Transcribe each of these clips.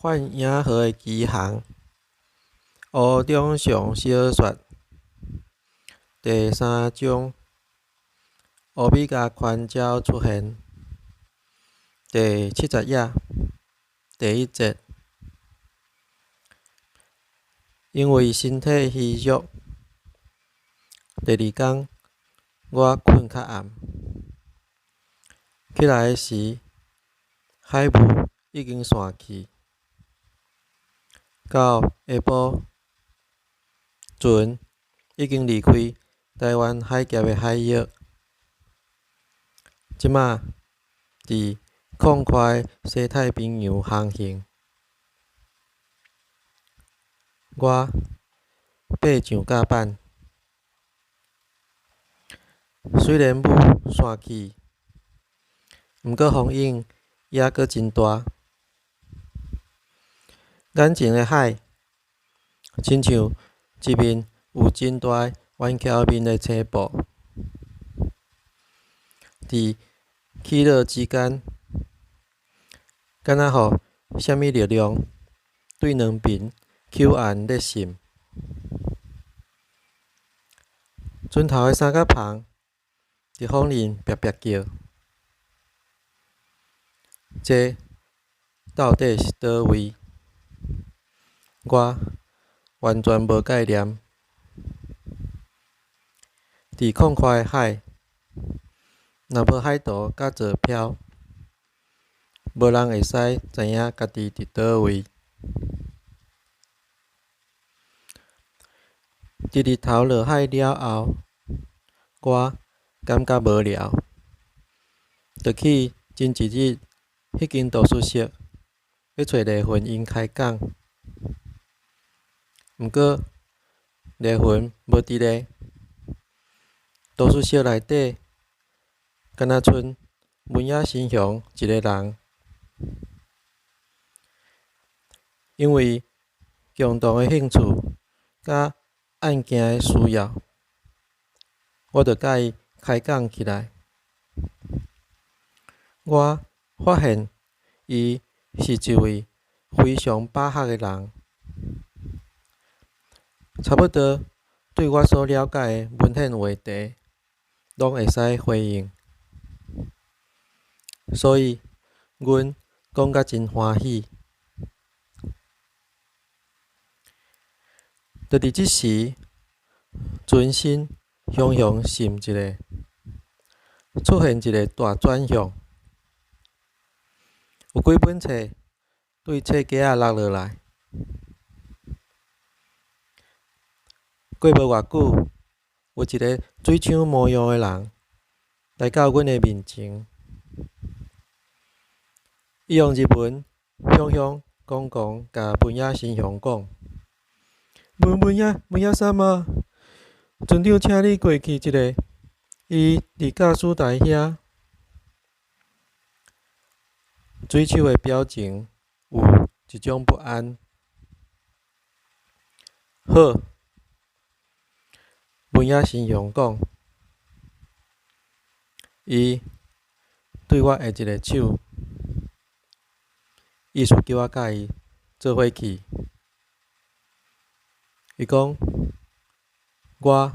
泛影号的奇航，吴中祥小说，第三章，欧米伽环礁出现，第70页，第一节。因为身體虛弱，第二工我睏較暗，起來時，海霧已經散去。到下晡，船已經離開臺灣海峽的海域，這馬佇曠闊的西太平洋航行。我爬上甲板，雖然霧散去，毋過風湧猶閣真大。眼前的海，親像一面有真大彎曲面的青布，佇起落之間，敢若予啥物力量對兩爿搝岸咧滲。船頭的三角帆佇風裡啪啪叫，這到底是佗位？我完全無概念。佇曠闊的海，若無海圖佮坐標，無人會使知影家己佇佗位。佇日頭落海了後，我感覺無聊，就去前一日彼間圖書室，欲揣麗雲𪜶開講。毋過麗雲無佇咧，圖書室內底，敢若賰文野新雄一个人。因為共同的興趣佮案件的需要，我就佮伊開講起來。我發現伊是一位非常飽學的人，差不多對我所了解的文獻話題，攏會使回應，所以阮講甲真歡喜。就佇這時，船身雄雄閃一下，出現一个大轉向，有幾本冊對冊架仔落落來。過無偌久，有一个水手模樣的人來到阮的面前，伊用日文雄雄講講，共文野新雄講：文文野文野様，船長請你過去一下，伊佇駕駛台遐。水手的表情有一種不安。好，文野新雄講，伊對我下一个手，意思叫我佮伊做伙去。伊講，我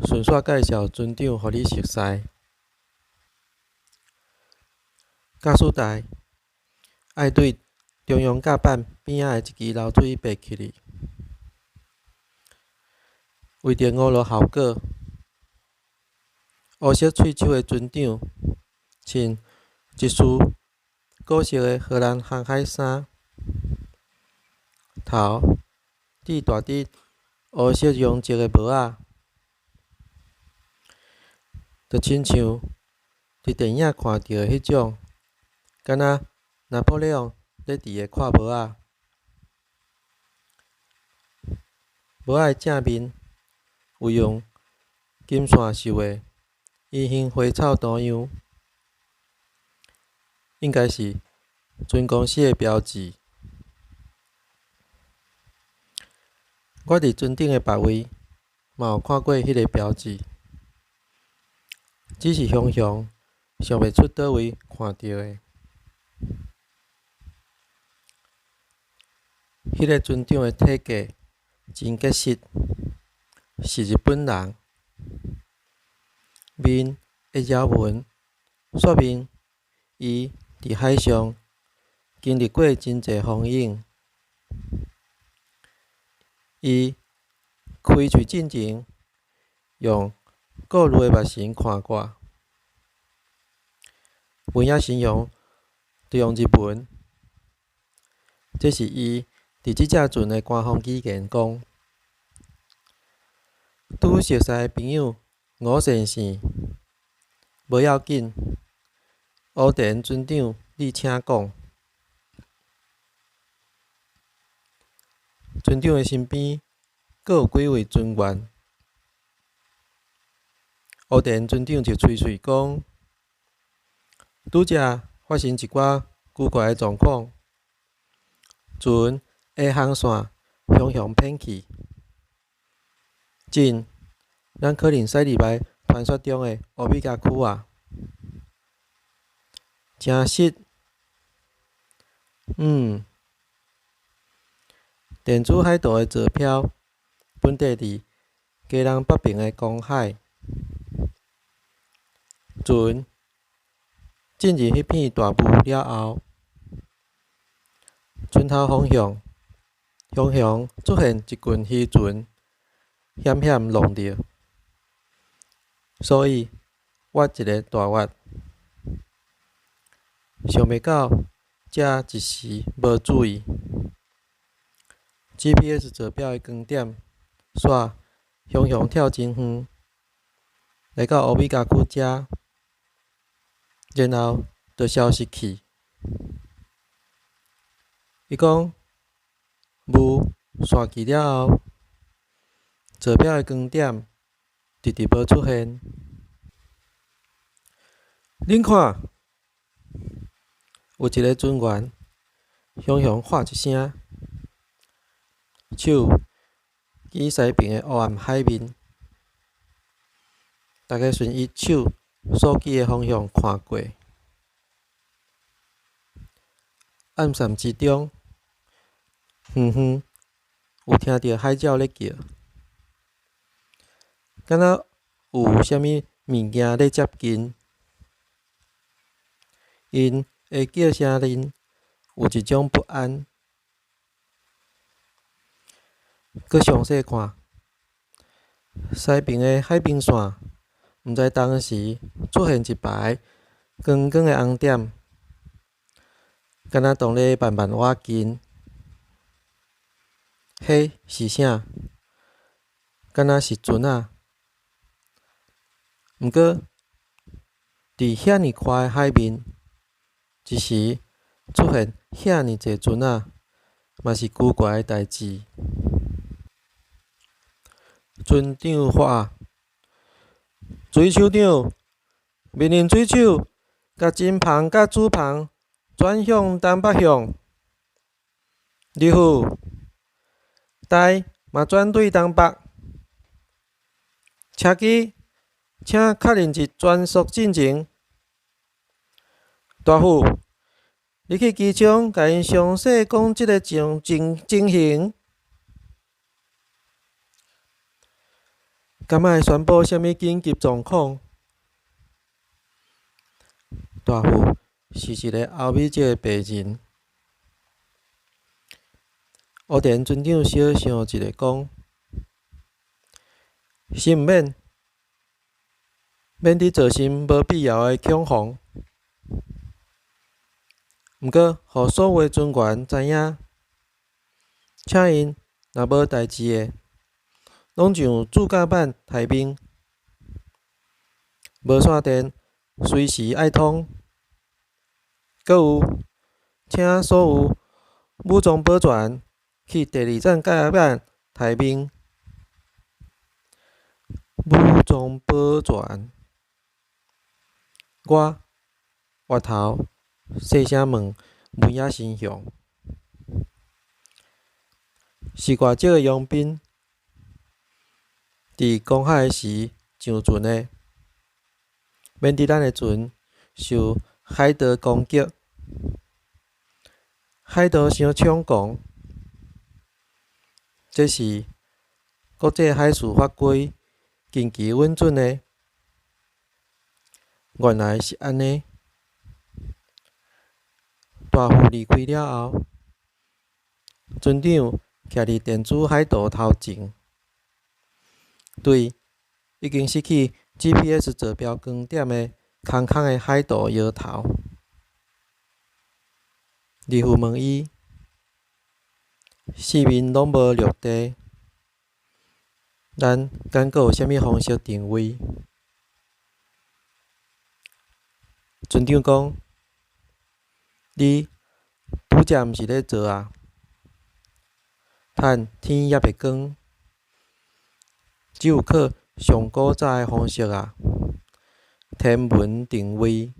順紲介紹船長予你熟似。駕駛台愛對中央甲板邊仔的一支流水爬起去，為著娛樂效果，烏色喙鬚的船長穿一束古色的荷蘭航海衫，頭戴大支烏色絨織的帽仔，就親像佇電影看著的彼種，敢若拿破崙咧戴的闊帽仔。帽仔的正面有用金線繡的圓形花草圖樣，應該是船公司的標誌。我佇船頂的別位嘛有看過彼个標誌，只是雄雄想袂出佗位看著的。彼个船長的體格真結實，是日本人，面的條紋說明伊佇海上經歷過真濟風湧。伊開喙進前，用顧慮的目神看我。文野伸雄就用日文，這是伊佇這隻船的官方語言講。拄熟似的朋友吳先生，無要緊，烏田船長，你請講。船長的身邊閣有幾位船員。烏田船長就吹喙講，拄才發生一寡古怪的狀況，船的航線雄雄偏去，真，咱可能駛入來傳說中的歐米茄區矣。誠實，電子海圖的坐標本地佇基隆北爿的公海，船進入彼片大霧了後，村頭方向雄雄出現一群漁船，險險弄著，所以挖一个大穴。想袂到，才一時無注意，GPS 坐標的光點煞雄雄跳真遠，來到歐米茄區遮，然後就消失去。伊講霧散去了後，坐標的光點直直無出現。恁看，有一个船員雄雄喊一聲，手指西爿的黑暗海面，大家順伊手所指的方向看過。暗澹之中，遠遠有聽著海鳥咧叫，敢若有啥物物件咧接近。𪜶的叫聲裡有一種不安。閣詳細看，西爿的海平線，毋知當時出現一排光光的紅點，敢若當咧慢慢倚近。彼是啥？敢若是船仔。毋過，佇遐爾寬的海面，一時出現遐爾濟船仔，嘛是古怪的代誌。船長喊：水手長，命令水手，共前帆佮主帆轉向東北向。二副，台嘛轉對東北。車機，請確認佇全速進前。大副，你去機艙共𪜶詳細講這个情形。敢愛宣布啥物緊急狀況？大副是一个歐美籍的白人。烏田船長小想一下講：先毋免，免得造成無必要的恐慌。毋過，予所有的船員知影，請𪜶若無代誌的，攏上主甲板待命，無線電隨時愛通。閣有，請所有武裝保全去第二層甲板待命。武裝保全，我回頭細聲問文野伸雄，是偌少的傭兵佇公海時上船的，免得咱的船受海盜攻擊。海盜傷猖狂，這是國際海事法規近期允准的。原來是按呢。大副離開了後，船長徛佇電子海圖頭前，對已經失去 GPS 坐標光點的空空的海圖搖頭。二副問伊：四面攏無陸地，咱敢閣有啥物方式定位？船長講：你拄才毋是咧做啊？趁天猶未光，只有靠上古早的方式啊，天文定位。